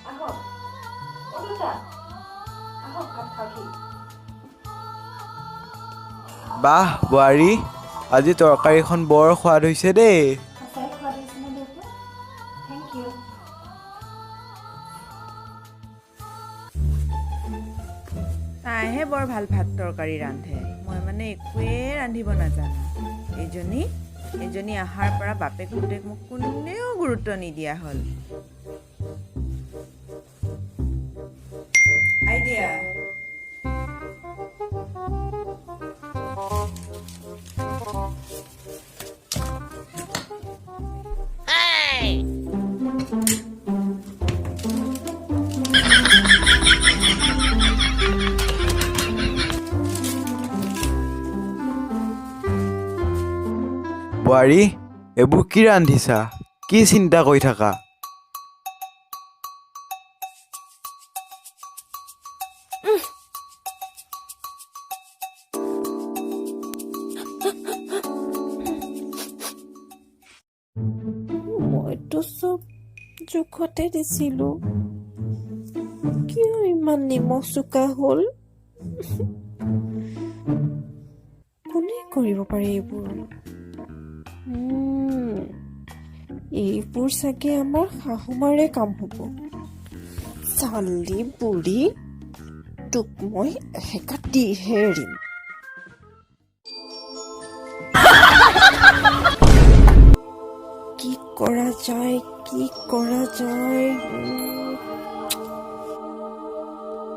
আহক। অ দেউতা, আহক, ভাত খাওকহি। বাহ বোৱাৰী, আজি তৰকাৰীখন বৰ সোৱাদ হৈছে দেই। সঁচাই সোৱাদ হৈছেনে দেউতা? Thank U. তাইহে বৰ ভাল ভাত তৰকাৰী ৰান্ধে, মই মানে একোৱেই ৰান্ধিব নাজানো। এইজনী অহাৰ পৰা বাপেক পুতেক মোক কোনেও গুৰুত্ব নিদিয়া হ'ল। আইডিয়া। বোৱাৰী, এইবোৰ কি ৰান্ধিছা? কি চিন্তা কৰি থাকা? মইতো চব জোখতে দিছিলোঁ, কিয় ইমান নিমখ চোকা হ'ল? কোনে কৰিব পাৰে এইবোৰ? এইবোৰ চাগে আমাৰ শাহুমাৰে কাম হ'ব। চালি বুঢ়ী, তোক মই এসেকা দিহে এৰিম। কি কৰা যায়, কি কৰা যায়?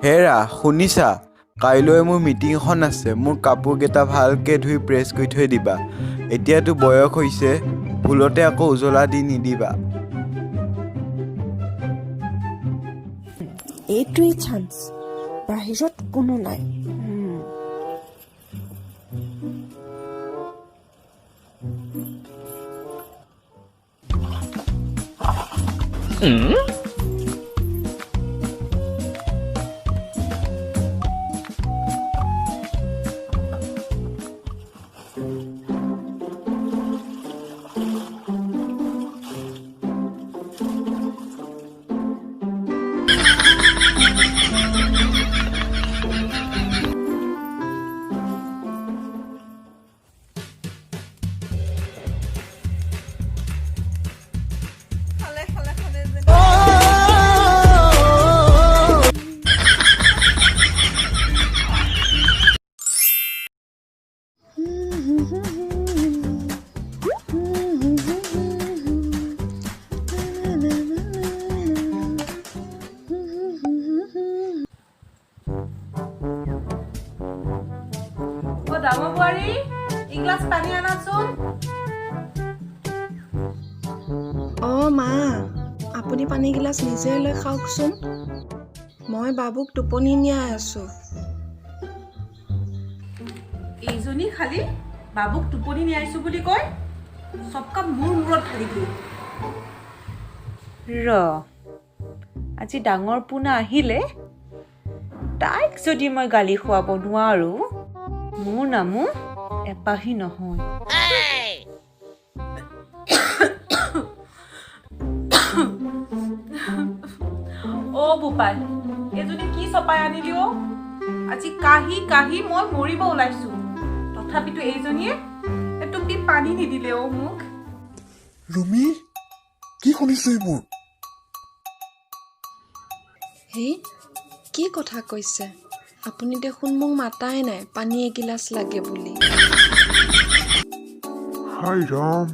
হেৰা শুনিছা, কাইলৈ মোৰ মিটিং এখন আছে। মোৰ কাপোৰকেইটা ভালকৈ ধুই প্ৰেছ কৰি থৈ দিবা। এতিয়াতো বয়স হৈছে, ভুলতে আকৌ উজলা দি নিদিবা। এইটোৱেই চান্স, বাহিৰত কোনো নাই। খালে খালে খালে যেন। অ ডাঙৰ বোৱাৰী, এগিলাচ পানী আনাচোন। অঁ মা, আপুনি পানীগিলাচ নিজে লৈ খাওকচোন, মই বাবুক টোপনি নিয়াই আছোঁ। এইজনী খালি বাবুক টোপনি নিয়াইছো বুলি কয়, চব কাম মোৰ মূৰত ঢালি দিয়ে। ৰ, আজি ডাঙৰ পোনা আহিলে তাইক যদি মই গালি খুৱাব নোৱাৰো, মোৰ নামো এপাহি নহয়। অ বোপাই, এইজনী কি চপাই আনিলি অ? আজি কাহি কাহি মই মৰিব ওলাইছো, তথাপিতো এইজনীয়ে এটুপি পানী নিদিলে অ মোক। ৰুমি, কি শুনিছো এইবোৰ? হেই, কি কথা কৈছে আপুনি? দেখোন মোক মাতাই নাই পানী এগিলাচ লাগে বুলি। হাই ৰাম,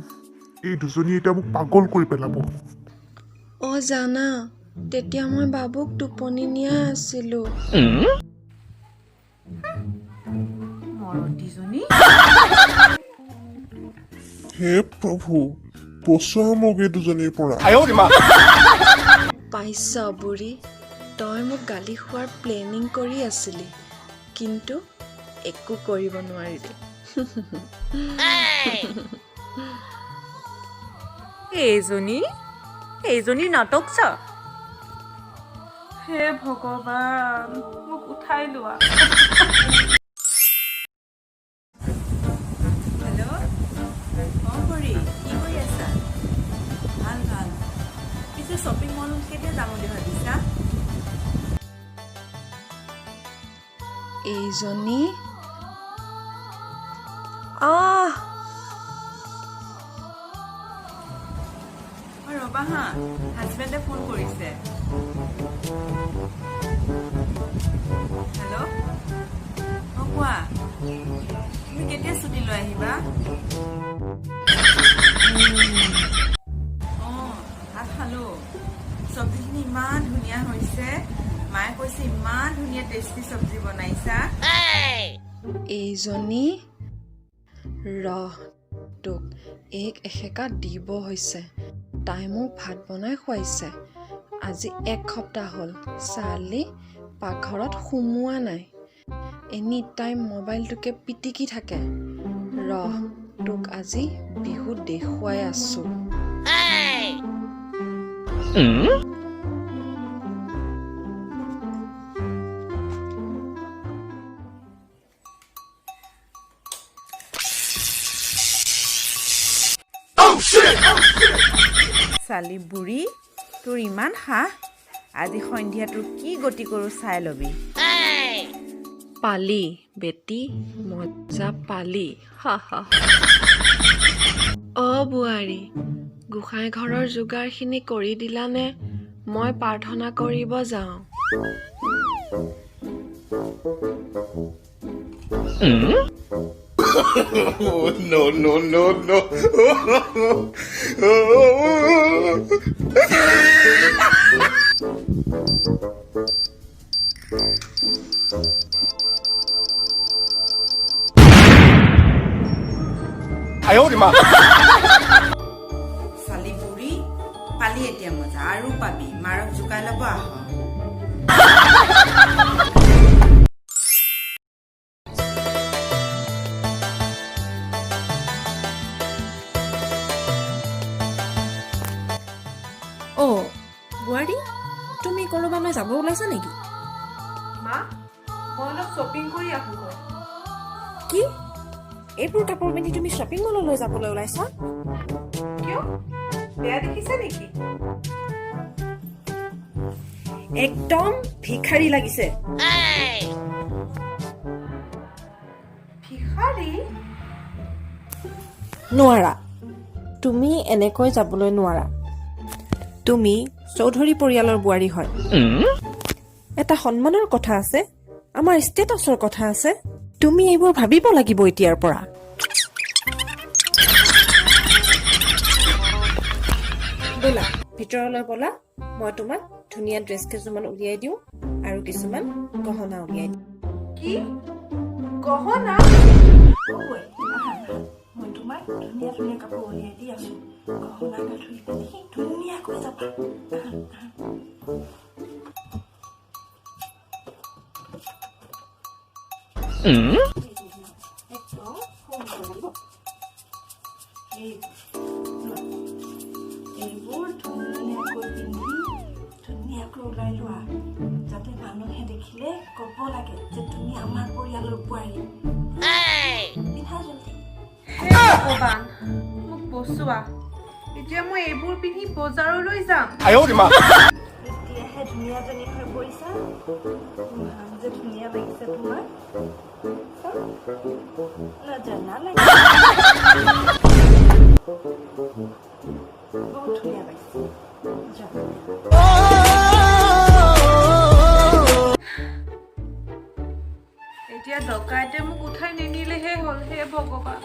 এই দুজনীয়ে এতিয়া মোক পাগল কৰি পেলাব। অঁ জানা, তেতিয়া মই বাবুক টোপনি নিয়াই আছিলোঁ। মৰতীজনী। হে প্ৰভু, বচোৱা মোক এই দুজনীৰ পৰা। পাইছ বুঢ়ী, তই মোক গালি খোৱাৰ প্লেনিং কৰি আছিলি, কিন্তু একো কৰিব নোৱাৰিলি। এইজনীৰ নাটক চা। হে ভগৱান, মোক উঠাই লোৱা। হেল্ল', অঁ পৰী, কি কৰি আছা? ভাল ভাল। পিছে পিছে শ্বপিং মল কেতিয়া যাম বুলি ভাবিছা? এইজনী, আহ। অ ৰ'বা হা, হাজবেণ্ডে ফোন কৰিছে। হেল্ল', অ কোৱা, তুমি কেতিয়া ছুটি লৈ আহিবা? অ ভাত খালো, চব্জিখিনি ইমান ধুনীয়া হৈছে, মায়ে কৈছে ইমান ধুনীয়া টেষ্টি চব্জি বনাইছা। এইজনী, ৰহ তোক এইক এসেকা দিব হৈছে। তাই মোক ভাত বনাই খুৱাইছে, আজি এক সপ্তাহ হ'ল চালি পাকঘৰত সোমোৱা নাই, এনি টাইম মোবাইলটোকে পিটিকি থাকে। ৰহ তোক আজি বিহু দেখুৱাই আছো। চালি বুঢ়ী, তোৰ ইমান সাহ, আজি সন্ধিয়া তোৰ কি গতি কৰোঁ চাই ল'বি। পালি বেটি, মজা পালি, হা হা। অ বোৱাৰী, গোসাঁই ঘৰৰ যোগাৰখিনি কৰি দিলানে? মই প্ৰাৰ্থনা কৰিব যাওঁ। No, no, no, no. 哎呦我的妈！ চালি বুঢ়ী, পালি এতিয়া মজা, আৰু পাবি, মাৰক জোকাই ল'ব আহ। অ' বোৱাৰী, তুমি ক'ৰবালৈ যাব ওলাইছা নেকি? মা, মই অলপ শ্বপিং কৰি আহোঁগৈ। কি, এইবোৰ কাপোৰ পিন্ধি তুমি শ্বপিং মললৈ যাবলৈ ওলাইছা? কিয়, বেয়া দেখিছে নেকি? একদম ভিখাৰী লাগিছে। ভিখাৰী? নোৱাৰা, তুমি এনেকৈ যাবলৈ নোৱাৰা। তুমি চৌধুৰী পৰিয়ালৰ বোৱাৰী হয়, এটা সন্মানৰ কথা আছে, আমাৰ ষ্টেটাছৰ কথা আছে। তুমি এইবোৰ ভাবিব লাগিব এতিয়াৰ পৰা। ব'লা, ভিতৰলৈ ব'লা, মই তোমাক ধুনীয়া ড্ৰেছ কেইযোৰমান উলিয়াই দিওঁ আৰু কিছুমান গহনা উলিয়াই দিওঁ। কি গহনা? ঐ, আহা আহা, মই তোমাক ধুনীয়া ধুনীয়া কাপোৰ উলিয়াই দি আছো, গহনা গাঁঠৰি পিন্ধি ধুনীয়াকৈ যাবা। আহা আহা। একদম সুন্দৰ লাগিব। লোৱা। এইবোৰ ধুনীয়াকৈ পিন্ধি ধুনীয়াকৈ ওলাই লোৱা, যাতে মানুহে দেখিলে ক'ব লাগে যে তুমি আমাৰ পৰিয়ালৰ বোৱাৰী। পিন্ধা জলদি। হে ভগৱান, মোক বচোৱা, এতিয়া মই এইবোৰ পিন্ধি বজাৰলৈ যাম? 哎呦我的妈！ এতিয়াহে ধুনীয়াজনী হৈ পৰিছা, ইমান যে ধুনীয়া লাগিছে তোমাক। চাওঁ। নজনা লাগিছে, বহুত ধুনীয়া লাগিছে। যোৱা। এতিয়া ডকাইতে মোক উঠাই নিনিলেহে হ'ল, হে ভগৱান।